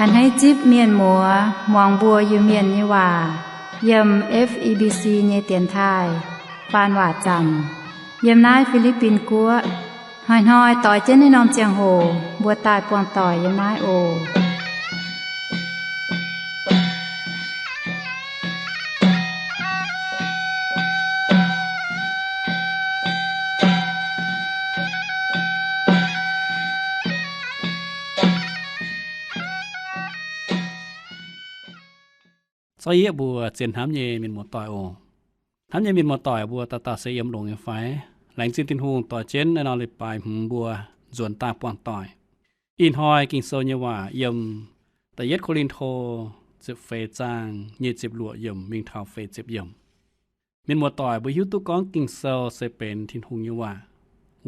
Hneiv zipv mienh muoz muangx mbuo Iu-Mienh nyei waac yiem F E B C nyei dienx taaih faan waac zanc yiem naaiv Fi^li^bin Guoqv. Hnoi-hnoi doix jienv naaiv norm ziangh hoc mbuo daaih buangh doic yiem naaiv oc. Zauv yieqv mbuo zien hnamv nyei mienh muoz-doic oc. Hnamv nyei mienh muoz-doic mbuo dauh dauh se yiem longx nyei fai? Laengz zingh Tin-Hungh doix jienv naaiv norm leiz-baaix hmz mbuo nzuonx daaih buangh doic. Ih hnoi Ging-Sou nyei waac yiem Da'yietv Ko^lin^to ziepc feix zaang nyic ziepc luoqc yiemc mingh taux feix ziepc yiemc. Mienh muoz-doic mbuo hiuv duqv gorngv Ging-Sou se benx Tin-Hungh nyei waac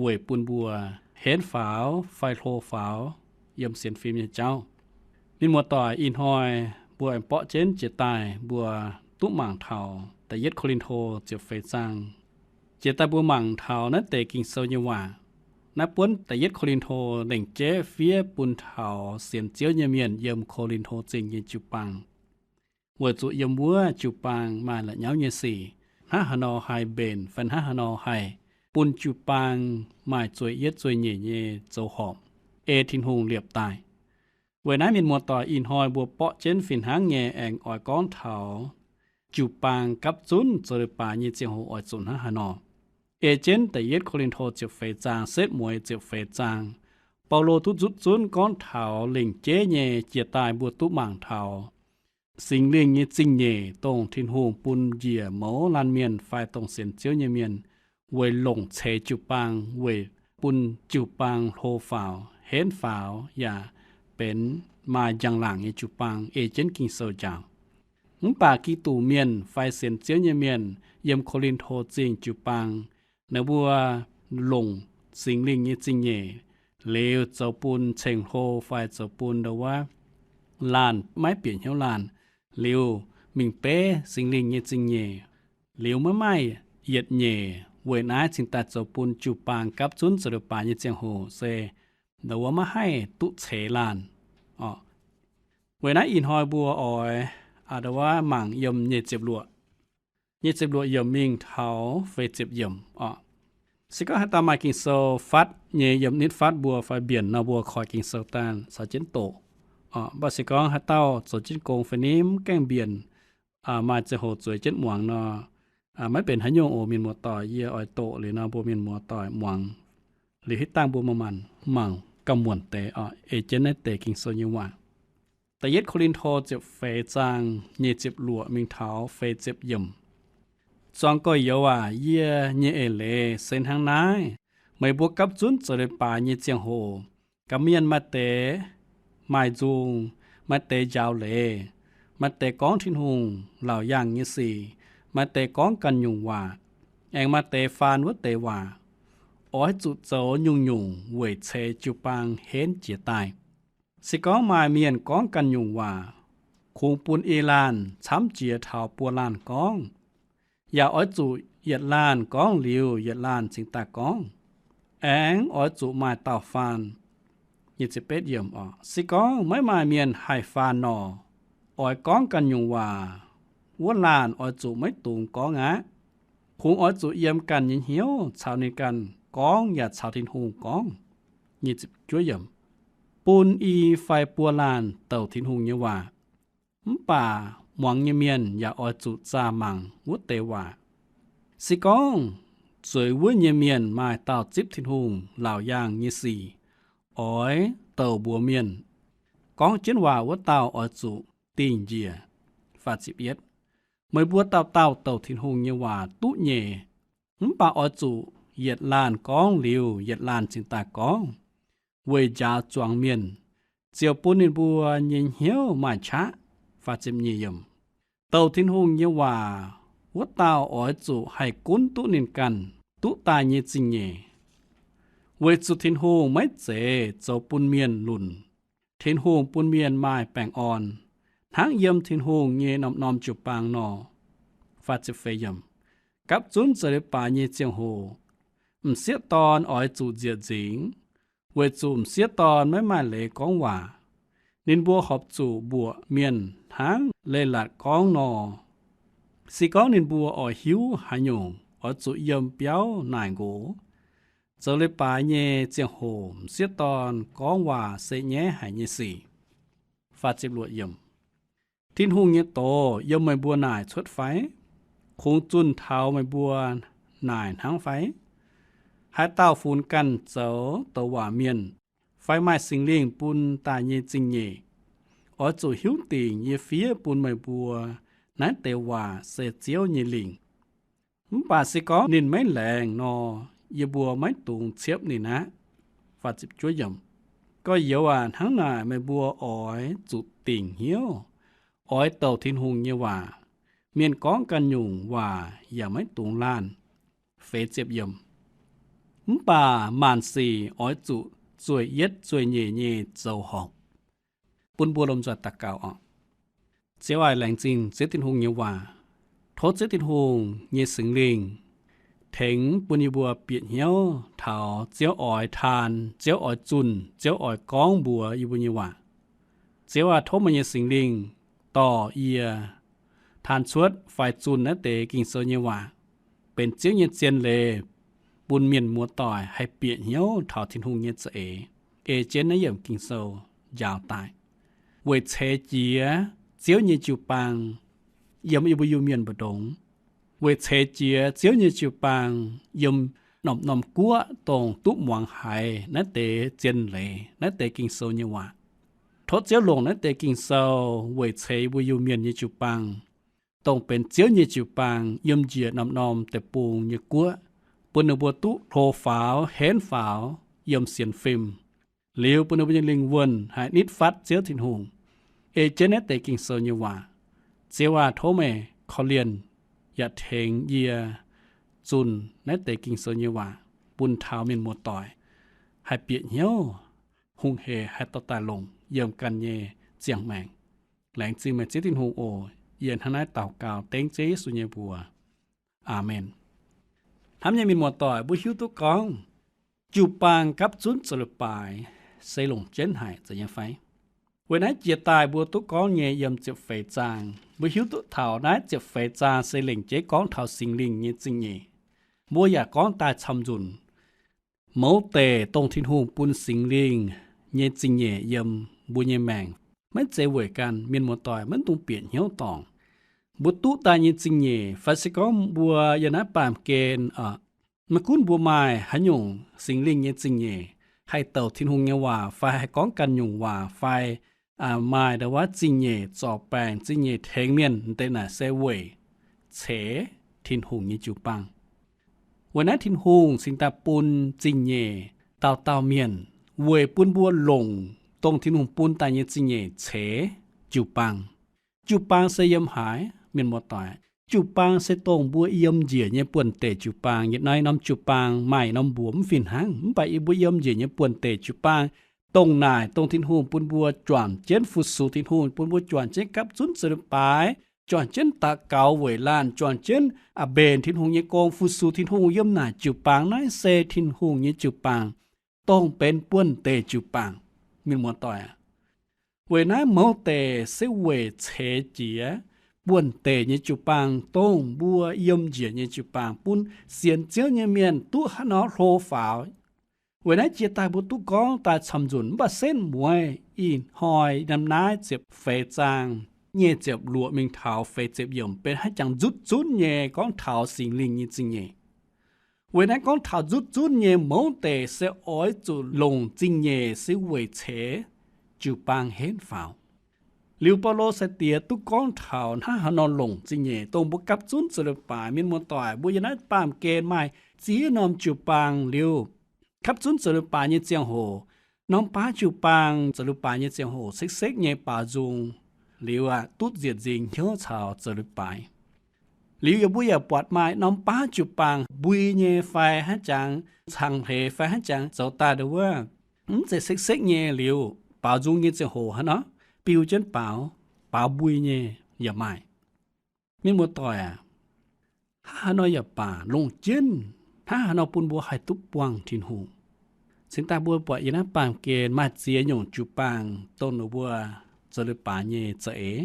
weic bun mbuo henv faaux fai hlo faaux yiem sienx fim nyei jauv. Mienh muoz-doic, ih hnoi mbuo aengx borqv jienv jiex daaih mbuo duqv mangc taux Da'yietv Ko^lin^to ziepc feix zaang. Jiex daaih mbuo mangc taux naaiv deix Ging-Sou nyei waac. Naaiv buonv Da'yietv Ko^lin^to lengc jeiv fiev bun taux sienx Ziouv nyei mienh yiem Ko^lin^to Zingh nyei jiu-baang. Weic zuqc yiem wuov jiu-baang maaih la'nyauv nyei sic, hnangv haaix nor haih mbenc fai hnangv haaix nor haih bun jiu-baang maaih zueih yietv zueih nyeic nyei zoux horpc, ei Tin-Hungh liepc daaih. Weic naaiv mienh muoz-doic, ih hnoi mbuo borqv jienv fih hnangv nyei aengx oix gorngv taux jiu-baang gapv zunv zoux leiz-baaix nyei ziangh hoc oix zuqc hnangv haaix nor. Ei jienv Da'yietv Ko^lin^to ziepc feix zaang setv mueiz ziepc feix zaang, Baulo duqv nzutv zunv gorngv taux lengc jeiv nyei jiex daaih mbuo duqv mangc taux Singx Lingh nyei zingh nyeic, dongh Tin-Hungh bun njiec mouz laanh mienh fai dongh sienx Ziouv nyei mienh, weic longc ceix jiu-baang, weic bun jiu-baang hlo faaux, henv faaux, yaac benx maaih njang-laangc nyei jiu-baang ei jienv Ging-Sou njaaux. Mv baac Giduc mienh fai sienx Ziouv nyei mienh yiem Ko^lin^to Zingh jiu-baang, ninh mbuo longc Singx Lingh nyei zingh nyeic liuz zoux bun ceng-hlo fai zoux bun ndau wuov laanh maiv bieqc hnyouv laanh, liuz mingh beiv Singx Lingh nyei zingh nyeic, liuz maiv maaih yietc nyeic. Weic naaiv cingx daaih zoux bun jiu-baang gapv zunv zoux leiz-baaix nyei ziangh hoc se ndau wuov maiv haih duqv ceix laanh oc. Weic naaiv ih hnoi mbuo oix ndau wuov mangc yiem nyic ziepc luoqc, nyic ziepc luoqc yiemc mingh taux feix ziepc yiemc oc. Se gorngv haaix dauh maaih Ging-Sou fatv nyei yiem nitv fatv mbuo fai mbienc nor, mbuo koi Ging-Sou daaih caux jienv doqc oc. Mv baac se gorngv haaix dauh zoux jienv gong fai nimv gaengh mbienc, maaih ziangh hoc zueiz jienv muangx nor, maiv benx haaix nyungc oc. Mienh muoz-doic, yie oix doqc liuz nor, mbuo mienh muoz-doic muangx liuz hitv dangh mbuo manc-manc mangc gauh muonc deix oc, ei jienv naaiv deix Ging-Sou nyei waac. Da'yietv Ko^lin^to ziepc feix zaang nyic ziepc luoqc mingh taux feix ziepc yiemc. Zuangx gorx-youz aac, yie nyei eix leiz se hnangv naaiv. Meih mbuo gapv zunv zoux leiz-baaix nyei ziangh hoc, gorqv-mienh maaih deix maaih nzung, maaih deix njaaux leiz, maaih deix gorngv Tin-Hungh laauc yaangh nyei sic, maaih deix gorngv ganh nyungc waac, aengx maaih deix faan wuov deix waac. Oix zuqc zoux nyungc-nyungc weic ceix jiu-baang henv jiez daaih. Se gorngv maaih mienh gorngv ganh nyungc waac, kungx bun i laanh camv jiex taux buo laanh gorngv. Yaac oix zuqc yietc laanh gorngv liuz, yietc laanh cingx daaih gorngv. Aengx oix zuqc maaih dauh faan. Se gorngv maiv maaih mienh haih faan nor, oix gorngv ganh nyungc waac, wuov laanh oix zuqc maiv dungx gorngv aqv. Kungx oix zuqc yiem ganh nyei hnyouv caux ninh ganh gorngv yaac caux Tin-Hungh gorngv. Bun i fai buo laanh douc Tin-Hungh nyei waac. Mv baac muangx nyei mienh yaac oix zuqc zaah mangc wuov deix waac. Se gorngv zueiz wuov nyei mienh maaih dauh zipv Tin-Hungh laauc yaangh nyei sic oix douc mbuox mienh, gorngv jienv waac wuov dauh oix zuqc dingh njiec. Meih mbuo dauh dauh douc Tin-Hungh nyei waac duqv nyei, mv baac oix zuqc yietc laanh gorngv liuz, yietc laanh cingx daaih gorngv, weic njaaux zuangx mienh, ziouc bun ninh mbuo nyei hnyouv maaih qaqv. Douc Tin-Hungh nyei waac wuov dauh oix zuqc haih gunv duqv ninh ganh duqv daaih nyei zingh nyeic, weic zuqc Tin-Hungh maiv zeiz zoux bun mienh lunc. Tin-Hungh bun mienh maaih baengh orn, hnangv yiem Tin-Hungh nyei norm-norm jiu-baang nor. Gapv zunv zoux leiz-baaix nyei ziangh hoc, m'sieqv dorn oix zuqc nzieqc nzingx, weic zuqc m'sieqv dorn maiv maaih leiz gorngv waac. Ninh mbuo horpc zuqc mbuoqc mienh hnangv Leiz-Latc gorngv nor, se gorngv ninh mbuo oix hiuv haaix nyungc, oix zuqc yiem biauv naaic nqox, zoux leiz-baaix nyei ziangh hoc m'sieqv dorn gorngv waac se nyaiv haic nyei sic. Tin-Hungh nyei doz yiem meih mbuo naaic cuotv fai? Kungx zunh taux meih mbuo naaic hnangv fai? Haaix dauh funx ganh zoux douc waac mienh, fai maaih Singx Lingh bun daaih nyei zingh nyeic, oix zuqc hiuv dingc yie fiev bun meih mbuo naaiv deix waac se Ziouv nyei lingc. Mv baac se gorngv ninh maiv laengz nor, yie mbuo maiv dungx ciepv ninh aqv. Gorx-youz aac, hnangv naaic meih mbuo oix zuqc dingc hnyouv, oix douc Tin-Hungh nyei waac. Mienh gorngv ganh nyungc waac yaac maiv dungx laanh. Mv baac maanc sic oix zuqc zueih yietv zueih nyeic nyei zoux horpc, bun mbuo lomh nzoih daux gaux oc. Ziouv aac, laengz zingh Ziouv Tin-Hungh nyei waac. Tov Ziouv Tin-Hungh nyei Singx Lingh tengx bun yie mbuo bieqc hnyouv taux Ziouv oix taan, Ziouv oix zunh, Ziouv oix gorngv mbuox yie mbuo nyei waac. Ziouv aac, tov meih nyei Singx Lingh dorh yie taan cuotv fai zunh naaiv deix Ging-Sou nyei waac benx Ziouv nyei zien leiz bun mienh muoz-doic haih bieqc hnyouv taux Tin-Hungh nyei za'eix, ei jienv naaiv yiemc Ging-Sou njaaux daaih. Weic ceix jiez Ziouv nyei jiu-baang yiem yie mbuo Iu-Mienh mbu'ndongx. Weic ceix jiez Ziouv nyei jiu-baang yiem norm-norm guoqv dongh duqv muangx haiz naaiv deix zien leiz, naaiv deix Ging-Sou nyei waac. Tov Ziouv longc naaiv deix Ging-Sou weic ceix yie mbuo Iu-Mienh nyei jiu-baang, dongh benx Ziouv nyei jiu-baang yiem njiec norm-norm deic-bung nyei guoqv, bun ninh mbuo duqv hlo faaux, henv faaux yiem sienx fim, liuz bun ninh mbuo nyei lingh wuonh haih nitv fatv Ziouv Tin-Hungh. Ei jienv naaiv deix Ging-Sou nyei waac, Ziouv aac, tov meih korv-lienh yaac tengx yie zunh naaiv deix Ging-Sou nyei waac bun taux mienh muoz-doic haih bieqc hnyouv, hungh heic haih dorh daaih longc yiem ganh nyei ziangh maengc. Laengz zingh meih Ziouv Tin-Hungh oc. Yie hnangv naaiv daux gaux dengv Ziouv Yesu nyei mbuox. Aamen. Hnamv nyei mienh muoz-doic, mbuo hiuv duqv gorngv jiu-baang gapv zunv zoux leiz-baaix se longc jienv haic nyei fai? Weic naaiv jiex daaih mbuo duqv gorngv nyei yiem ziepc feix zaang, mbuo hiuv duqv taux naaiv ziepc feix zaang se lengc jeiv gorngv taux Singx Lingh nyei zingh nyeic. Mbuo yaac gorngv daaih camv nzunc mouz deic dongh Tin-Hungh bun Singx Lingh nyei zingh nyeic yiem mbuo nyei maengc. Maiv zeiz weic ganh mienh muoz-doic maiv dungx bieqc hnyouv dorngc. Mbuo duqv daaih nyei zingh nyeic fai se gorngv mbuo yiem naaiv baamh gen, maiv gunv mbuo maaih haaix nyungc Singx Lingh nyei zingh nyeic, haih douc Tin-Hungh nyei waac fai haih gorngv ganh nyungc waac fai maaih ndau wuov zingh nyeic zorc baengc, zingh nyeic tengx mienh, deix naaic se weic ceix Tin-Hungh nyei jiu-baang. Weic naaiv Tin-Hungh cingx daaih bun zingh nyeic dauh dauh mienh weic bun mbuo longc dongh Tin-Hungh bun daaih nyei zingh nyeic ceix jiu-baang. Jiu-baang se yiem haaix, mienh muoz-doic? Jiu-baang se dongh mbuo yiem njiec nyei buonv-deic jiu-baang. Yietc norm jiu-baang maaih norm mbuox mv fih hnangv, mv baac yie mbuo yiem njiec nyei buonv-deic jiu-baang, dongh naaic dongh Tin-Hungh bun mbuo juangc jienv fu-sux Tin-Hungh, bun mbuo juangc jienv gapv zunv zoux leiz-baaix, juangc jienv daux gaux weic laanh, juangc jienv mbenc Tin-Hungh nyei gong, fu-sux Tin-Hungh. Yiem naaic jiu-baang naaiv se Tin-Hungh nyei jiu-baang, dongh benx buonv-deic jiu-baang. Mienh muoz-doic aac, weic naaiv mouz deic se weic ceix jiez buonv-deic nyei jiu-baang, dongh mbuo yiem njiec nyei jiu-baang, bun sienx Ziouv nyei mienh duqv haaix nor hlo faaux. Weic naaiv jiex daaih mbuo duqv gorngv daaih camv nzunc, mv baac setv mueiz ih hnoi yiem naaiv ziepc feix zaang nyic ziepc luoqc mingh taux feix ziepc yiemc benx haaix jangx nzutv zunv nyei gorngv taux Singx Lingh nyei zingh nyeic. Weic naaiv gorngv taux nzutv zunv nyei mouz deic se oix zuqc longc zingh nyeic se weic ceix jiu-baang henv faaux. Liuz Baulo sai-diex duqv gorngv taux hnangv haaix nor longc zingh nyeic, dongh mbuo gapv zunv zoux leiz-baaix. Mienh muoz-doic, mbuo yiem naaiv baamh gen maaih ziex norm jiu-baang liuz, gapv zunv zoux leiz-baaix nyei ziangh hoc, norm baav jiu-baang zoux leiz-baaix nyei ziangh hoc sekv-sekv nyei baaux nzung, liuz aqv duqv nzieqc nzingx hnyouv caux zoux leiz-baaix. Liuz yaac mbuo yaac buatc maaih norm baav jiu-baang mbui nyei fai haaix jangx cangx hleix fai haaix jangx zoux daaih ndau wuov, mv zeiz sekv-sekv nyei liuz, baaux nzung nyei ziangh hoc hnangv nor, biu jienv baaux, baaux mbui nyei yaac maaih. Mienh muoz-doic aac, hnangv haaix nor yaac baac longc jienv, hnangv haaix nor bun mbuo haih duqv buangh Tin-Hungh. Cingx daaih mbuo buatc yiem naaiv baamh gen maaih ziex nyungc jiu-baang dongh ninh mbuo zoux leiz-baaix nyei za'eix.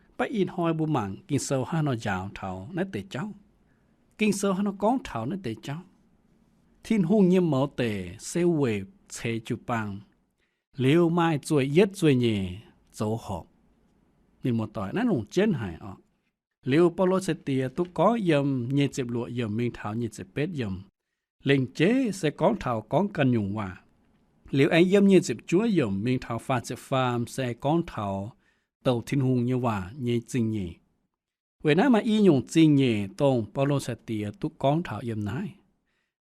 Mv baac ih hnoi mbuo mangc Ging-Sou hnangv haaix nor njaaux taux naaiv deix jauv. Ging-Sou hnangv haaix nor gorngv taux naaiv deix jauv? Tin-Hungh nyei mouz deic se weic ceix jiu-baang, liuz maaih zueih yietv zueih nyeic zoux horpc. Mienh muoz-doic, naaiv longc jienv haic oc. Liuz Baulo ceix diex duqv gorngv yiem nyic ziepc luoqc yiemc mingh taux nyic ziepc betv yiemc, lengc jeiv se gorngv taux gorngv ganh nyungc waac. Liuz aengx yiem nyic ziepc juov yiemc mingh taux faah ziepc faam se gorngv taux douc Tin-Hungh nyei waac nyei zingh nyeic. Weic naaiv maaih i nyungc zingh nyeic dongh Baulo ceix diex duqv gorngv taux yiem naaiv.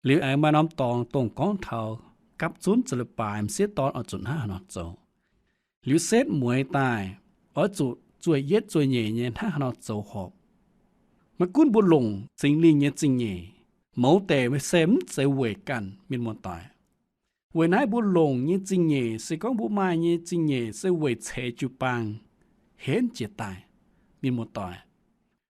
Liuz aengx maaih norm dorngx dongh gorngv taux gapv zunv zoux leiz-baaix m'sieqv dorn oix zuqc hnangv haaix nor zoux. Liuz setv mueiz daaih oix zuqc zueih yietv zueih nyeic nyei hnangv haaix nor zoux horpc. Maiv gunv mbuo longc Singx Lingh nyei zingh nyeic, mouz deic se mv zeiz weic ganh, mienh muoz-doic. Weic naaiv mbuo longc nyei zingh nyeic, se gorngv mbuo maaih nyei zingh nyeic se weic ceix jiu-baang, henv jiez daaih, mienh muoz-doic.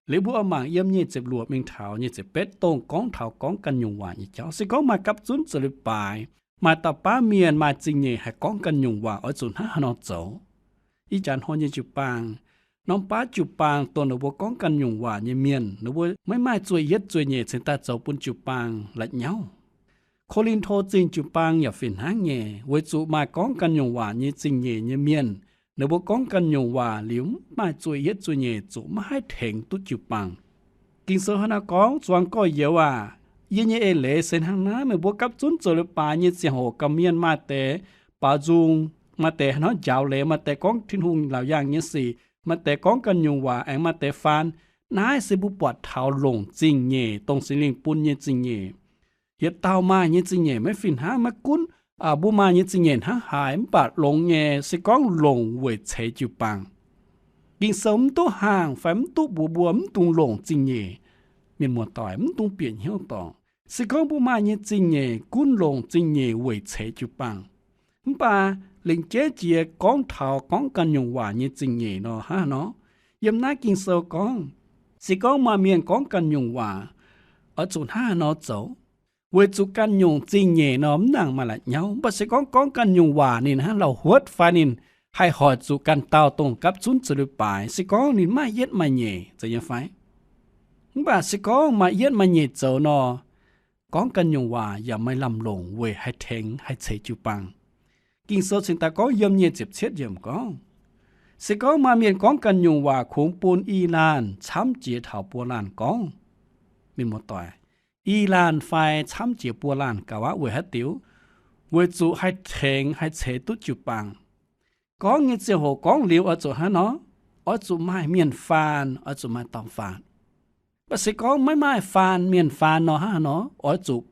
Liuz mbuo oix mangc yiem nyic ziepc luoqc mingh taux nyic ziepc betv dongh gorngv taux gorngv ganh nyungc waac nyei jauv. Se gorngv maaih gapv zunv zoux leiz-baaix, maaih dauh baav mienh maaih zingh nyeic haih gorngv ganh nyungc waac, oix zuqc hnangv haaix nor zoux? Ih jaax hnoi nyei jiu-baang, norm baav jiu-baang dongh ninh mbuo gorngv ganh nyungc waac nyei mienh, ninh mbuo maiv maaih zueih yietv zueih nyeic cingx daaih zoux bun jiu-baang la'nyauv. Ko^lin^to Zingh jiu-baang yaac fih hnangv nyei, weic zuqc maaih gorngv ganh nyungc waac nyei zingh nyeic nyei mienh, ninh mbuo gorngv ganh nyungc waac liuz mv maaih zueih yietv zueih nyeic, zuqc maiv haih tengx duqv jiu-baang. Ging-Sou hnangv naaiv gorngv, Zuangx gorx-youz aac, yie nyei eix leiz se hnangv naaiv. Meih mbuo gapv zunv zoux leiz-baaix nyei ziangh hoc, gorqv-mienh maaih deix baaux nzung, maaih deix hnangv njaaux leiz, maaih deix gorngv Tin-Hungh laauc yaangh nyei sic, maaih deix gorngv ganh nyungc waac, aengx maaih deix faan. Naaiv se mbuo buatc taux longc zingh nyeic, dongh Singx Lingh bun nyei zingh nyeic. Yietc dauh maaih nyei zingh nyeic maiv fih hnangv. Maiv gunv mbuo maaih nyei zingh nyeic hnangv haaix, mv baac longx nyei se gorngv longc weic ceix jiu-baang. Ging-Sou mv duqv hangh fai mv duqv mbuox mbuo mv dungx longc zingh nyeic. Mienh muoz-doic, mv dungx bieqc hnyouv dorngc. Se gorngv mbuo maaih nyei zingh nyeic gunv longc zingh nyeic weic ceix jiu-baang, mv baac lengc jeiv jiex gorngv taux gorngv ganh nyungc waac nyei zingh nyeic nor, hnangv haaix nor? Yiem naaiv Ging-Sou gorngv, se gorngv maaih mienh gorngv ganh nyungc waac, oix zuqc hnangv haaix nor zoux? Weic zuqc ganh nyungc zingh nyeic nor mv nangc maaih la'nyauv. Mv baac se gorngv gorngv ganh nyungc waac ninh hnangv lauh huotv fai ninh haih hoic zuqc ganh dauh dongh gapv zunv zoux leiz-baaix, se gorngv ninh maaih yietv maaih nyeic, zeiz nyei fai? Mv baac se gorngv maaih yietv maaih nyeic zoux nor, gorngv ganh nyungc waac yaac maaih lamh longc weic haih tengx haih ceix jiu-baang. Ging-Sou cingx daaih gorngv yiem nyic ziepc cietv yiemc gorngv, se gorngv maaih mienh gorngv ganh nyungc waac kungx bun i laanh camv jiex taux buo laanh gorngv. Mienh muoz-doic, i laanh fai camv jiex buo laanh gaux aqv. Weic haaix diuc? Weic zuqc haih tengx haih ceix duqv jiu-baang. Gorngv nyei ziangh hoc gorngv liuz oix zuqc hnangv nor, oix zuqc maaih mienh faan, oix zuqc maaih dauh faan. Mv baac se gorngv maiv maaih faan, mienh faan nor, hnangv haaix nor oix zuqc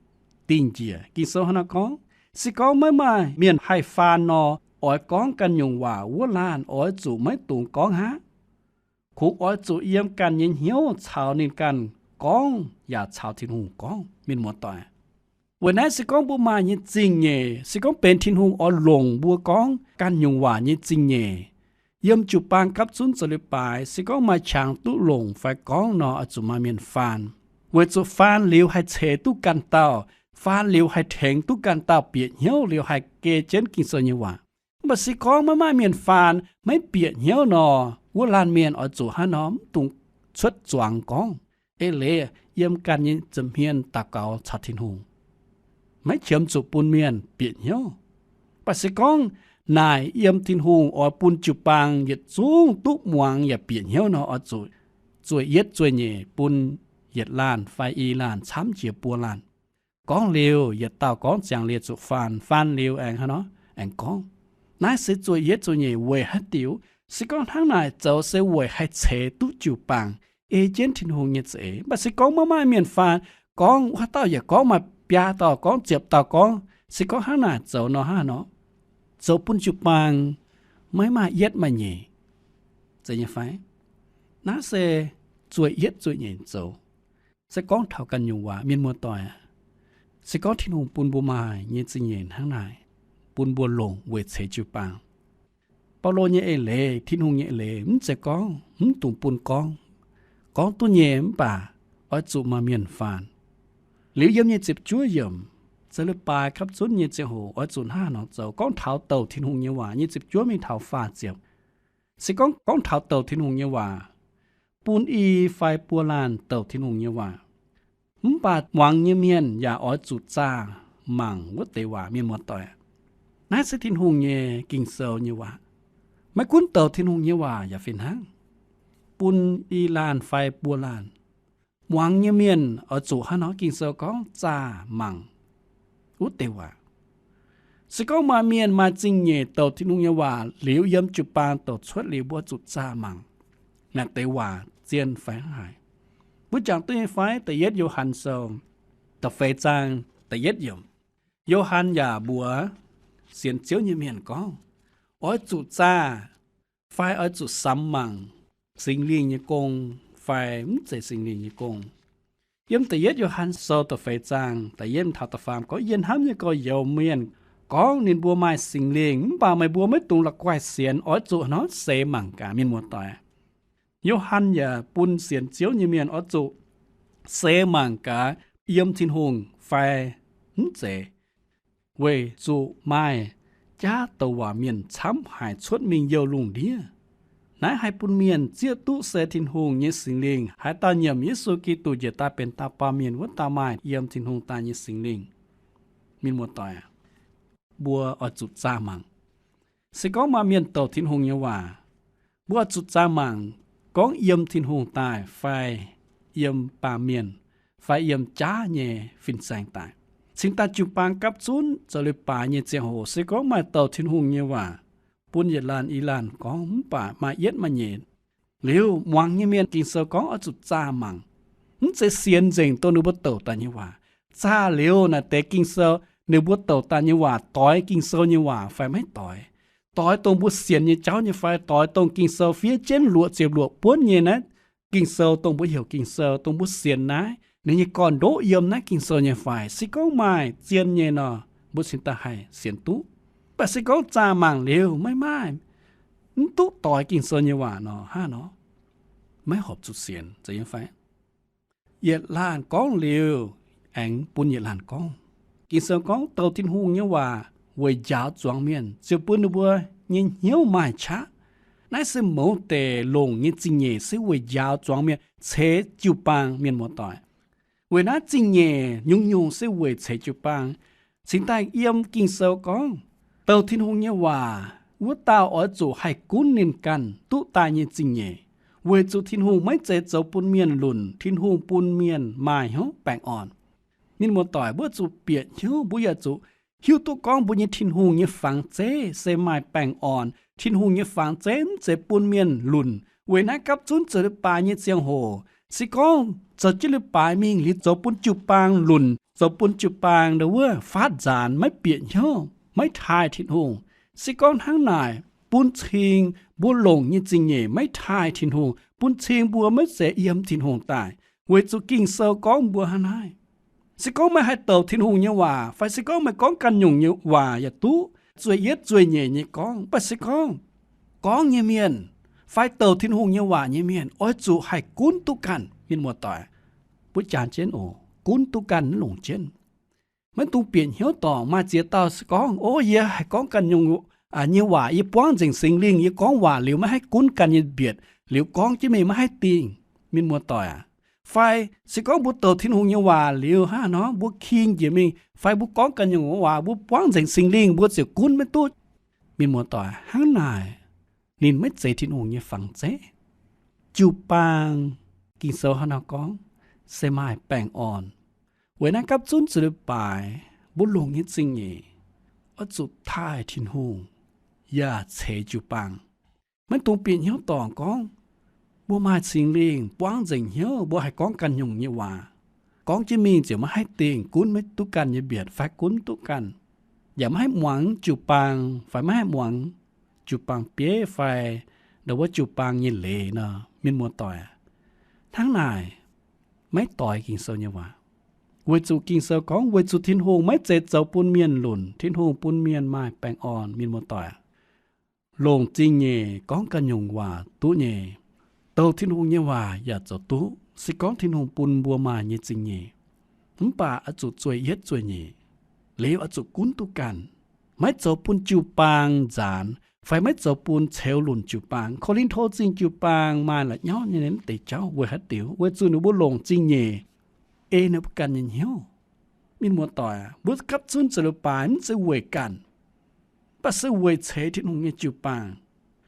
dingh njiec? Ging-Sou hnangv naaiv gorngv, se gorngv maiv maaih mienh haih faan nor, oix gorngv ganh nyungc waac wuov laanh oix zuqc maiv dungx gorngv aqv. Kungx oix zuqc yiem ganh nyei hnyouv caux ninh ganh gorngv yaac caux Tin-Hungh gorngv, mienh muoz-doic. Weic naaiv se gorngv mbuo maaih nyei zingh nyeic, se gorngv benx Tin-Hungh oix longc mbuo gorngv ganh nyungc waac nyei zingh nyeic, yiem jiu-baang gapv zunv zoux leiz-baaix, se gorngv maaih qangx duqv longc fai gorngv nor, oix zuqc maaih mienh faan. Weic zuqc faan liuz haih ceix duqv ganh dauh, faan liuz haih tengx duqv ganh dauh bieqc hnyouv liuz haih geh jienv Ging-Sou nyei waac. Mv baac se gorngv maiv maaih mienh faan, maiv bieqc hnyouv nor, wuov laanh mienh oix zuqc hnangv nor mv dungx cuotv zuangx gorngv. Eix leiz yiem ganh nyei nza'hmien daux gaux caux Tin-Hungh, maiv qiemx zuqc bun mienh bieqc hnyouv. Mv baac se gorngv naaic yiem Tin-Hungh oix bun jiu-baang yietc zungv duqv muangx yaac bieqc hnyouv nor, oix zuqc zueih yietv zueih nyeic bun yietc laanh fai i laanh camv jiex buo laanh. Gorngv liuz yietc dauh gorngv ziangx liuz zuqc faan, faan liuz aengx hnangv nor aengx gorngv. Naaiv se zueih yietv zueih nyeic weic haaix diuc? Se gorngv hnangv naaic zoux se weic haih ceix duqv jiu-baang, ei jienv Tin-Hungh nyei za'eix. Mv baac se gorngv maiv maaih mienh faan, gorngv haaix dauh yaac gorngv, maaih biaa dauh gorngv, ziepc dauh gorngv, se gorngv hnangv naaic zoux nor, hnangv haaix nor? Zoux bun jiu-baang maiv maaih yietv maaih nyeic, zeiz nyei fai? Naaiv se zueih yietv zueih nyeic zoux. Se gorngv taux ganh nyungc waac, mienh muoz-doic, se gorngv Tin-Hungh bun mbuo maaih nyei zingh nyeic hnangv naaic, bun mbuo longc weic ceix jiu-baang, Baulo nyei eix leiz, Tin-Hungh nyei eix leiz mv zeiz gorngv mv dungx bun gorngv. Gorngv duqv nyei mv baac oix zuqc maaih mienh faan. Liuz yiem nyic ziepc juov yiemc, zoux leiz-baaix gapv zunv nyei ziangh hoc oix zuqc hnangv haaix nor zoux. Gorngv taux douc Tin-Hungh nyei waac, nyic ziepc juov mingh taux faah ziepc, se gorngv, gorngv taux douc Tin-Hungh nyei waac, bun i fai buo laanh douc Tin-Hungh nyei waac. Mv baac muangx nyei mienh yaac oix zuqc zaah mangc wuov deix waac, mienh muoz-doic. Naaiv se Tin-Hungh nyei Ging-Sou nyei waac. Maiv gunv douc Tin-Hungh nyei waac yaac fih hnangv, bun i laanh fai buo laanh, muangx nyei mienh oix zuqc hnangv nor, Ging-Sou gorngv zaah mangc wuov deix waac. Se gorngv maaih mienh maaih zingh nyeic douc Tin-Hungh nyei waac liuz, yiem jiu-baang douc cuotv liuz, mbuo zuqc zaah mangc naaiv deix waac zien fai haaix. Mbuo jangx duqv nyei fai? Da'yietv Yo^han Sou da'feix zaang da'yietv yiemc. Yo^han yaac mbuox sienx Ziouv nyei mienh gorngv, oix zuqc zaah fai oix zuqc samx mangc Singx Lingh nyei gong fai mv zeiz Singx Lingh nyei gong. Yiem da'yietv Yo^han Sou da'feix zaang da'yietv taux da'faam gorngv, Yie hnamv nyei gorx-youz mienh, gorngv ninh mbuo maaih Singx Lingh, mv baac meih mbuo maiv dungx la'guaih sienx, oix zuqc hnangv nor seix mangc gaax, mienh muoz-doic. Yo^han yaac bun sienx Ziouv nyei mienh oix zuqc seix mangc gaax yiem Tin-Hungh fai mv zeiz, weic zuqc maaih jaav douc waac mienh camv haic cuotv mingh youh lungh ndiev. Naaiv haih bun mienh zieqv duqv se Tin-Hungh nyei Singx Lingh, haaix dauh nyiemc Yesu Giduc njiec daaih benx dauh baamh mienh wuov dauh maaih yiem Tin-Hungh daaih nyei Singx Lingh. Mienh muoz-doic, mbuo oix zuqc zaah mangc. Se gorngv maaih mienh douc Tin-Hungh nyei waac, mbuo oix zuqc zaah mangc gorngv yiem Tin-Hungh daaih fai yiem baamh mienh fai yiem jaav nyei fin-saeng daaih. Cingx daaih jiu-baang gapv zunv zoux leiz-baaix nyei ziangh hoc, se gorngv maaih douc Tin-Hungh nyei waac bun yietc laanh i laanh gorngv, mv baac maaih yietv maaih nyeic liuz, muangx nyei mienh Ging-Sou gorngv oix zuqc zaah mangc. Mv zeiz sienx nzengc dongh ninh mbuo douc daaih nyei waac. Zaah liuz naaiv deix Ging-Sou, ninh mbuo douc daaih nyei waac doix Ging-Sou nyei waac fai maiv doix, doix dongh mbuo sienx nyei jauv nyei fai, doix dongh Ging-Sou fiev jienv luoqc ziepc luoqc buonv nyei naaiv Ging-Sou, dongh mbuo heuc Ging-Sou, dongh mbuo sienx naaiv, ninh nyei gorn-ndoqv yiem naaiv Ging-Sou nyei fai. Se gorngv maaih zien nyei nor, mbuo cingx daaih haih sienx duqv. Mv baac se gorngv zaah mangc liuz maiv maaih, mv duqv doix Ging-Sou nyei waac nor, hnangv nor maiv horpc zuqc sienx, zeiz nyei fai? Yietc laanh gorngv liuz, aengx bun yietc laanh gorngv. Ging-Sou gorngv douc Tin-Hungh nyei waac weic njaaux zuangx mienh, ziouc bun ninh mbuo nyei hnyouv maaih qaqv. Naaiv se mouz deix longc nyei zingh nyeic, se weic njaaux zuangx mienh, ceix jiu-baang, mienh muoz-doic. Weic naaiv zingh nyeic nyungc-nyungc se weic ceix jiu-baang. Cingx daaih yiem Ging-Sou gorngv, douc Tin-Hungh nyei waac wuov dauh oix zuqc haih gunv ninh ganh duqv daaih nyei zingh nyeic, weic zuqc Tin-Hungh maiv zeiz zoux bun mienh lunc. Tin-Hungh bun mienh maaih hnyouv baengh orn. Mienh muoz-doic, mbuo zuqc bieqc hnyouv, mbuo yaac zuqc hiuv duqv gorngv mbuo nyei Tin-Hungh nyei fangx zeiv se maaih baengh orn. Tin-Hungh nyei fangx zeiv mv zeiz bun mienh lunc. Weic naaiv gapv zunv zoux leiz-baaix nyei ziangh hoc, se gorngv zoux jienv leiz-baaix mingh liuz zoux bun jiu-baang lunc, zoux bun jiu-baang ndau wuov faatv nzaanx, maiv bieqc hnyouv, maiv taaih Tin-Hungh. Se gorngv hnangv naaic, bun cing mbuo longc nyei zingh nyeic maiv taaih Tin-Hungh, bun cing mbuo maiv zeiz yiem Tin-Hungh daaih, weic zuqc Ging-Sou gorngv mbuo hnangv naaiv. Se gorngv meih haih douc Tin-Hungh nyei waac, fai se gorngv meih gorngv ganh nyungc nyei waac yaac duqv, zueih yietv zueih nyeic nyei gorngv, mv baac se gorngv gorngv nyei mienh fai douc Tin-Hungh nyei waac nyei mienh oix zuqc haih gunv duqv ganh, mienh muoz-doic. Mbuo jangx jienv oc, gunv duqv ganh mv longc jienv. Maiv dungx bieqc hnyouv dorngc. Maaih ziex dauh se gorngv, Ov, yie haih gorngv ganh nyungc nyei waac, yie buangv nzengc Singx Lingh, yie gorngv waac liuz maiv haih gunv ganh nyei mbietc, liuz gorngv jienv mingh maiv haih dingh, mienh muoz-doic aac. Fai se gorngv mbuo douc Tin-Hungh nyei waac liuz hnangv nor, mbuo king njiec mingh, fai mbuo gorngv ganh nyungc waac, mbuo buangv nzengc Singx Lingh, mbuo ziouc gunv maiv duqv. Mienh muoz-doic, hnangv naaic ninh maiv zeiz Tin-Hungh nyei fangx zeiv. Jiu-baang, Ging-Sou hnangv nor gorngv, se maaih baengh orn. Weic naaiv gapv zunv zoux leiz-baaix, mbuo longc nyei zingh nyeic oix zuqc taaih Tin-Hungh yaac ceix jiu-baang. Maiv dungx bieqc hnyouv dorngc gorngv mbuo maaih Singx Lingh buangv nzengc hnyouv, mbuo haih gorngv ganh nyungc nyei waac. Gorngv jienv mingh ziouc maiv haih dingh, gunv maiv duqv ganh nyei mbietc fai gunv duqv ganh, yaac maiv haih muangx jiu-baang fai maiv haih muangx jiu-baang bieiv fai ndau wuov jiu-baang nyei leiz nor, mienh muoz-doic aac. Hnangv naaic maiv doix Ging-Sou nyei waac. Weic zuqc Ging-Sou gorngv, weic zuqc Tin-Hungh maiv zeiz zoux bun mienh lunc, Tin-Hungh bun mienh maaih baengh orn, mienh muoz-doic aac. Longc zingh nyeic gorngv ganh nyungc waac duqv nyei, douc Tin-Hungh nyei waac yaac zoux duqv, se gorngv Tin-Hungh bun mbuo maaih nyei zingh nyeic. Mv baac oix zuqc zueih yietv zueih nyeic. Liuz oix zuqc gunv duqv ganh, maiv zoux bun jiu-baang nzaanx fai maiv zoux bun ceux lunc jiu-baang. Ko^lin^to Zingh jiu-baang maaih la'nyauv nyei mv deix jauv weic haaix diuc? Weic zuqc ninh mbuo longc zingh nyeic ei ninh mbuo ganh nyei hnyouv. Mienh muoz-doic, mbuo gapv zunv zoux leiz-baaix mv zeiz weic ganh, mv baac se weic ceix Tin-Hungh nyei jiu-baang.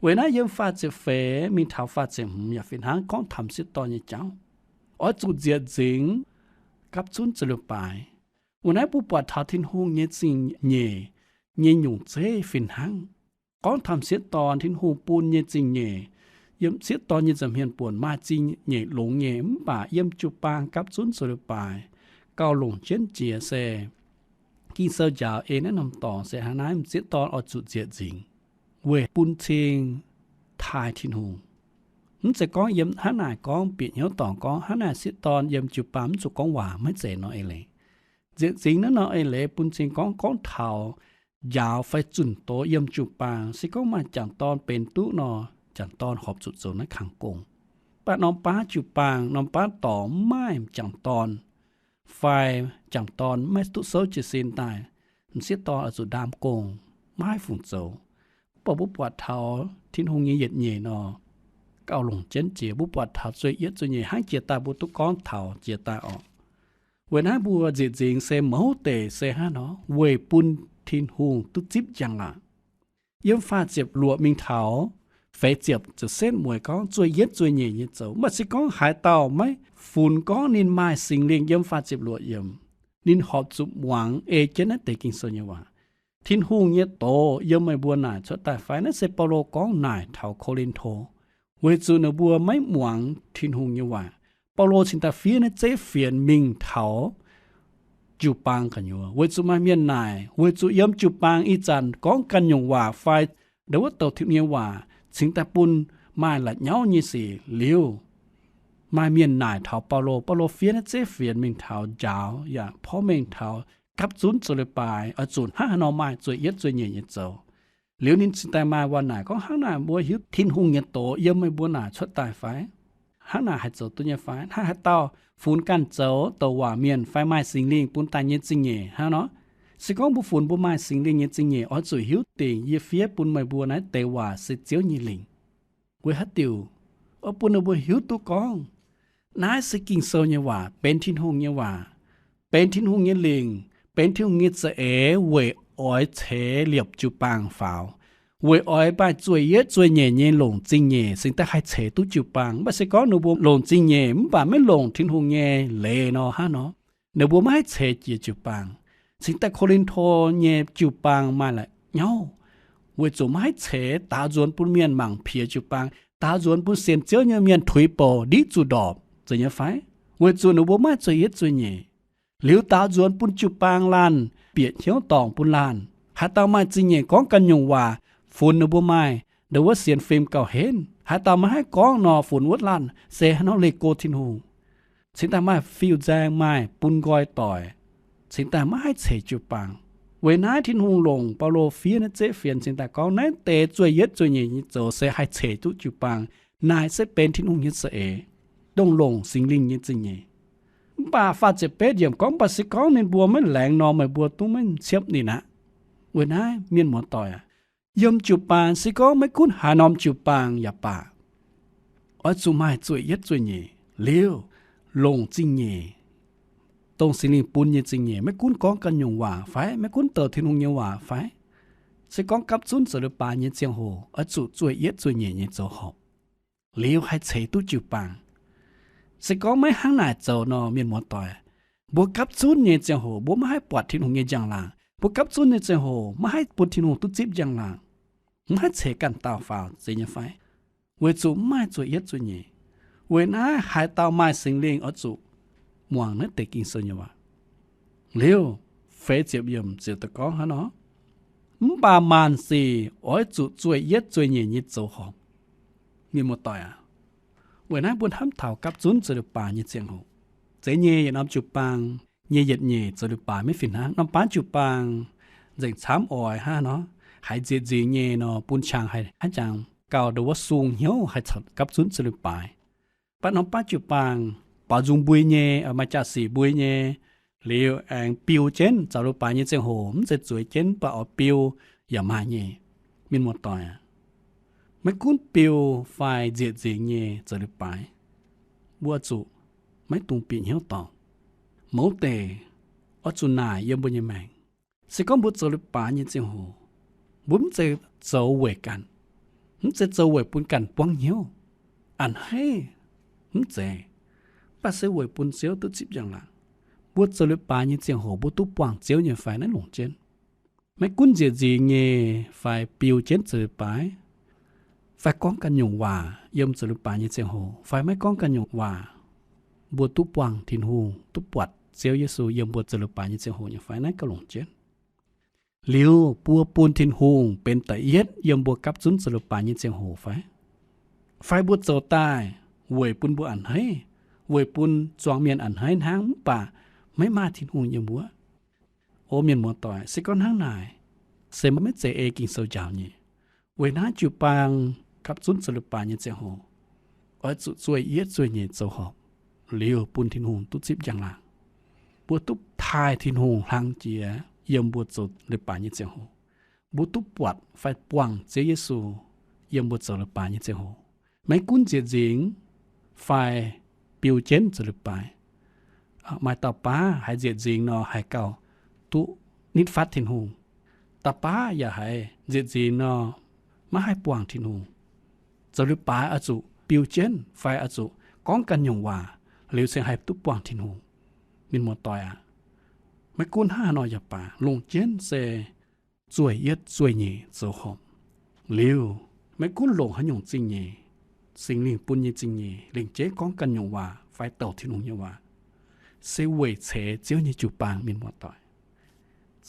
Weic naaiv yiem faah ziepc feix mingh taux faah ziepc hmz yaac fih hnangv gorngv taux m'sieqv dorn nyei jauv. Oix zuqc nzieqc nzingx gapv zunv zoux leiz-baaix. Weic naaiv mbuo buatc taux Tin-Hungh nyei zingh nyeic nyei nyungc zeiv fih hnangv. Gorngv taux m'sieqv dorn, Tin-Hungh bun nyei zingh nyeic, yiem m'sieqv dorn nyei nza'hmien buonc maaih zingh nyeic longx nyei, mv baac yiem jiu-baang gapv zunv zoux leiz-baaix gauh longc jienv jiex se Ging-Sou njaaux ei naaiv norm dorngx se hnangv naaiv, m'sieqv dorn oix zuqc nzieqc nzingx weic bun cing taaih Tin-Hungh. Mv zeiz gorngv yiem hnangv naaic gorngv bieqc hnyouv dorngc gorngv hnangv naaic sieqv dorn yiem jiu-baang mv zuqc gorngv waac, maiv zeiz nor eix leiz. Nzieqc nzingx naaiv nor eix leiz bun cing gorngv, gorngv taux njaaux fai zunh doz yiem jiu-baang. Se gorngv maaih jangc dorn benx duqv nor, jangc dorn horpc zuqc zoux naaiv kangx gong. Mv baac norm baav jiu-baang, norm baav dorngx mv maaih jangc dorn, fai jangc dorn maiv duqv souv jiez sin daaih, m'sieqv dorn oix zuqc ndaam gong, maiv haih fungc zoux. Mv baac mbuo buatc taux Tin-Hungh nyei yietc nyeic nor, gauh longc jienv jiex. Mbuo buatc taux zueih yietv zueih nyeic hnangv jiex daaih mbuo duqv gorngv taux jiex daaih orqc. Weic naaiv mbuo nzieqc nzingx se mouz deix se hnangv nor weic bun Tin-Hungh duqv zipv njang-laangc. Yiem faah ziepc luoqc mingh taux feix ziepc ziouc setv mueiz gorngv zueih yietv zueih nyeic nyei zoux. Mv baac se gorngv haaix dauh maiv funx gorngv ninh maaih Singx Lingh, yiem faah ziepc luoqc yiemc, ninh horpc zuqc muangx ei jienv naaiv deix Ging-Sou nyei waac. Tin-Hungh nyei doz yiem meih mbuo naaic cuotv daaih fai? Naaiv se Baulo gorngv naaic taux Ko^lin^to, weic zuqc ninh mbuo maiv muangx Tin-Hungh nyei waac. Baulo cingx daaih fiev naaiv zeiv fienx mingh taux jiu-baang gu'nyuoz, weic zuqc maaih mienh naaic, weic zuqc yiem jiu-baang ih zanc gorngv ganh nyungc waac fai ndau wuov douc Tin-Hungh nyei waac cingx daaih bun maaih la'nyauv nyei sic liuz, maaih mienh naaic taux Baulo. Baulo fiev naaiv zeiv fienx mingh taux njaaux yaac porv mengh taux gapv zunv zoux leiz-baaix oix zuqc hnangv haaix nor maaih zueih yietv zueih nyeic nyei zoux. Liuz ninh cingx daaih maaih waac naaic gorngv, hnangv naaic mbuo hiuv Tin-Hungh nyei doz yiem meih mbuo naaic cuotv daaih fai? Hnangv naaic haih zoux duqv nyei fai? Hnangv haaix dauh funx ganh zoux douc waac mienh fai maaih Singx Lingh bun daaih nyei zingh nyeic hnangv nor? Se gorngv mbuo funx mbuo maaih Singx Lingh nyei zingh nyeic, oix zuqc hiuv dingc yie fiev bun meih mbuo naaiv deix waac se Ziouv nyei lingc. Weic haaix diuc? Oix bun ninh mbuo hiuv duqv gorngv naaiv se Ging-Sou nyei waac, benx Tin-Hungh nyei waac, benx Tin-Hungh nyei lingc, benx Tin-Hungh nyei za'eix weic oix ceix liepc jiu-baang faaux, weic oix maaih zueih yietv zueih nyeic nyei longc zingh nyeic cingx daaih haih ceix duqv jiu-baang. Mv baac se gorngv ninh mbuo longc zingh nyeic mv baac maiv longc Tin-Hungh nyei leiz nor hnangv nor, ninh mbuo maiv haih ceix jiex jiu-baang. Cingx daaih Ko^lin^to nyei jiu-baang maaih la'nyauv, weic zuqc maiv haih ceix, daaux nzuonx bun mienh mangc piex jiu-baang, daaux nzuonx bun sienx Ziouv nyei mienh tuix bouc ndiqv zuqc ndorpc, zeiz nyei fai? Weic zuqc ninh mbuo maiv maaih zueih yietv zueih nyeic. Liuz daaux nzuonx bun jiu-baang laanh bieqc hnyouv dorngc bun laanh. Haaix dauh maaih zingh nyeic gorngv ganh nyungc waac, funx ninh mbuo maaih ndau wuov sienx fim gauh henv. Haaix dauh maiv haih gorngv nor, funx wuov laanh se hnangv nor leih go Tin-Hungh, cingx daaih maaih fiuv-nzaeng, maaih bun nqoi doic, cingx daaih maiv haih ceix jiu-baang. Weic naaiv Tin-Hungh longc Baulo fiev naaiv zeiv fienx cingx daaih gorngv naaiv deix zueih yietv zueih nyeic nyei zoux se haih ceix duqv jiu-baang. Naaic se benx Tin-Hungh nyei za'eix, dongh longc Singx Lingh nyei zingh nyeic. Mv baac faah ziepc betv yiemc gorngv, mv baac se gorngv ninh mbuo maiv laengz nor, meih mbuo dungx maiv ciepv ninh aqv. Weic naaiv mienh muoz-doic aac, yiem jiu-baang se gorngv maiv gunv haaix norm jiu-baang yaac baac, oix zuqc maaih zueih yietv zueih nyeic liuz, longc zingh nyeic, dongh Singx Lingh bun nyei zingh nyeic, maiv gunv gorngv ganh nyungc waac fai maiv gunv douc Tin-Hungh nyei waac fai, se gorngv gapv zunv zoux leiz-baaix nyei ziangh hoc oix zuqc zueih yietv zueih nyeic nyei zoux horpc, liuz haih ceix duqv jiu-baang. Se gorngv maiv hnangv naaic zoux nor, mienh muoz-doic, mbuo gapv zunv nyei ziangh hoc mbuo maiv haih buatc Tin-Hungh nyei njang-laangc. Mbuo gapv zunv nyei ziangh hoc maiv haih bun Tin-Hungh duqv zipv njang-laangc, maiv haih ceix ganh dauh faaux, zeiz nyei fai? Weic zuqc maiv maaih zueih yietv zueih nyeic. Weic naaiv haaix dauh maaih Singx Lingh oix zuqc muangx naaiv deix Ging-Sou nyei waac. Liuz, feix ziepc yiemc ziouc daaih gorngv hnangv nor, mv baac maanc sic oix zuqc zueih yietv zueih nyeic nyei zoux horpc. Mienh muoz-doic aac, weic naaiv mbuo hnamv taux gapv zunv zoux leiz-baaix nyei ziangh hoc, zeiz nyei yietc norm jiu-baang nyei yietc nyeic zoux leiz-baaix maiv fih hnangv. Norm-baamv jiu-baang nzengc camv oix hnangv nor, haiz nzieqc nzingx nyei nor, bun qangx haih hnangv jangx gauh ndo wuov sung hnyouv haih caux gapv zunv zoux leiz-baaix. Mv baac norm-baamv jiu-baang baaux nzung mbui nyei, maaih jaa-sic mbui nyei, Liuz aengx biu jienv zoux leiz-baaix nyei ziangh hoc, mv zeiz zueiz jienv, mv baac oix biu yaac maaih nyei. Mienh muoz-doic aac, maiv gunv biu fai nzieqc nzingx nyei zoux leiz-baaix, mbuo zuqc maiv dungx bieqc hnyouv dorngc. Mouz deic oix zuqc naaic yiem mbuo nyei maengc. Se gorngv mbuo zoux leiz-baaix nyei ziangh hoc, mbuo mv zeiz zoux weic ganh, mv zeiz zoux weic bun ganh buangv hnyouv, a'hneiv, mv zeiz, mv baac se weic bun Ziouv duqv zipv njang-laangc. Mbuo zoux leiz-baaix nyei ziangh hoc mbuo duqv buangh Ziouv nyei fai naaiv longc jienv. Maiv gunv nzieqc nzingx nyei fai biu jienv zoux leiz-baaix, fai gorngv ganh nyungc waac yiem zoux leiz-baaix nyei ziangh hoc, fai maiv gorngv ganh nyungc waac, mbuo duqv buangh Tin-Hungh, duqv buatc Ziouv Yesu yiem mbuo zoux leiz-baaix nyei ziangh hoc nyei fai naaiv gauh longc jienv. Liuz mbuo bun Tin-Hungh benx da'yietv yiem mbuo gapv zunv zoux leiz-baaix nyei ziangh hoc fai? Fai mbuo zoux daaih weic bun mbuo a'hneiv, weic bun zuangx mienh a'hneiv hnangv mv baac maiv maaih Tin-Hungh yiem wuov? O mienh muoz-doic, se gorngv hnangv naaic, se maiv zeiz ei Ging-Sou njaaux nyei. Weic naaiv jiu-baang gapv zunv zoux leiz-baaix nyei ziangh hoc, oix zuqc zueih yietv zueih nyeic zoux horpc, liuz bun Tin-Hungh duqv zipv njang-laangc. Mbuo duqv taaih Tin-Hungh hlang jiex yiem mbuo zoux leiz-baaix nyei ziangh hoc. Mbuo duqv buatc fai buangh Ziouv Yesu yiem mbuo zoux leiz-baaix nyei ziangh hoc. Maiv gunv nzieqc nzingx fai biu jienv zoux leiz-baaix. Maaih dauh baav haiz nzieqc nzingx nor haih gauh duqv nitv fatv Tin-Hungh. Dauh baav yaac haiz nzieqc nzingx nor maiv haih buangh Tin-Hungh. Zoux leiz-baaix oix zuqc biu jienv fai oix zuqc gorngv ganh nyungc waac liuz cingx haih duqv buangh Tin-Hungh. Mienh muoz-doic aac, maiv gunv hnangv haaix nor yaac baac, longc jienv se zueih yietv zueih nyeic zoux horpc. Liuz maiv gunv longc haaix nyungc zingh nyeic, Singx Lingh bun nyei zingh nyeic, lengc jeiv gorngv ganh nyungc waac fai douc Tin-Hungh nyei waac, se weic ceix Ziouv nyei jiu-baang, mienh muoz-doic.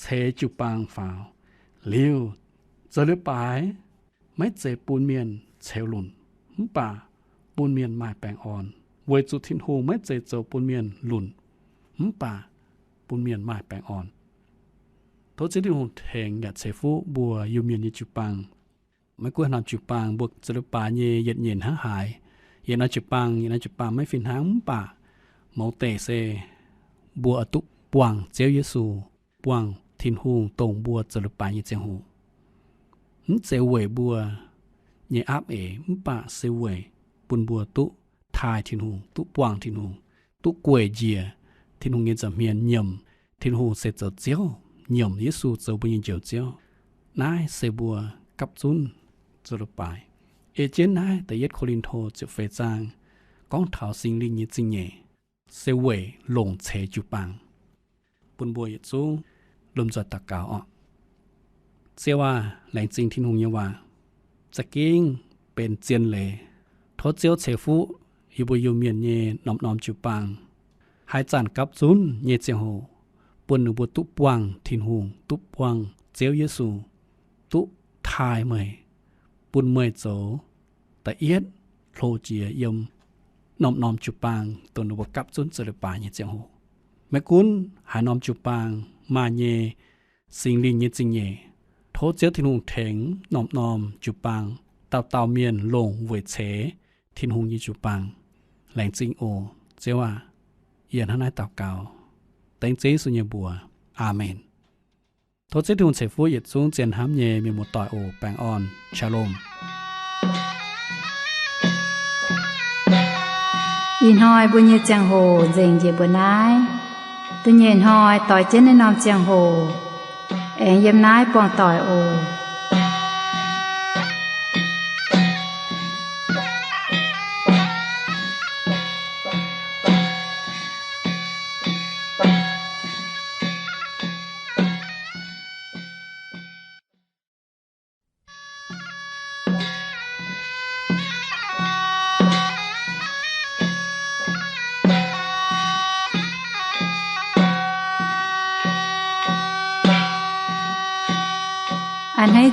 Ceix jiu-baang faaux liuz, zoux leiz-baaix maiv zeiz bun mienh ceux lunc, mv baac bun mienh maaih baengh orn. Weic zuqc Tin-Hungh maiv zeiz zoux bun mienh lunc, mv baac bun mienh maaih baengh orn. Tov Ziouv Tin-Hungh tengx yaac ceix fuqv mbuo Iu-Mienh nyei jiu-baang. Maiv gunv norm jiu-baang mbuo zoux leiz-baaix nyei yietc nyeic hnangv haaix, yietc norm jiu-baang yietc norm jiu-baang maiv fih hnangv, mv baac mouz deic se mbuo oix duqv buangh Ziouv Yesu, buangh Tin-Hungh dongh mbuo zoux leiz-baaix nyei ziangh hoc. Mv zeiz weic mbuo nyei aapv eix, mv baac se weic bun mbuo duqv taaih Tin-Hungh, duqv buangh Tin-Hungh, duqv gueic njiec Tin-Hungh nyei nza'hmien, nyiemc Tin-Hungh se zoux Ziouv, nyiemc Yesu zoux mbuo nyei Njoux Ziouv. Naaiv se mbuo gapv zunv zoux leiz-baaix. Ei jienv naaiv da'yietv Ko^lin^to ziepc feix zaang gorngv taux Singx Lingh nyei zingh nyeic, se weic longc ceix jiu-baang. Bun mbuo yietc zungv lomh nzoih daux gaux oc. Ziouv aah, laengz zingh Tin-Hungh nyei waac, za'gengh benx zien leiz. Tov Ziouv ceix fuqv yie mbuo Iu-Mienh nyei norm-norm jiu-baang, haaix zanc gapv zunv nyei ziangh hoc, bun ninh mbuo duqv buangh Tin-Hungh, duqv buangh Ziouv Yesu, duqv taaih meih, bun meih zoux da'yietv hlo jiex yiem norm-norm jiu-baang dongh ninh mbuo gapv zunv zoux leiz-baaix nyei ziangh hoc. Maiv gunv haaix norm jiu-baang maaih nyei Singx Lingh nyei zingh nyeic, tov Ziouv Tin-Hungh tengx norm-norm jiu-baang dauh dauh mienh longc weic ceix Tin-Hungh nyei jiu-baang. Laengz zingh oc, Ziouv aah! Yie hnangv naaiv daux gaux dengv Ziouv Yesu nyei mbuox. Aamen. Tov Ziouv Tin-Hungh ceix fuqv yietc zungv zien hnamv nyei mienh muoz-doic oc. Baengh orn. Shalom. Ih hnoi mbuo nyei ziangh hoc nzengc njiec mbuo naaiv. Da'nyeic hnoi doix jienv naaiv norm ziangh hoc, aengx yiem naaiv buangh doic oc. A'hneiv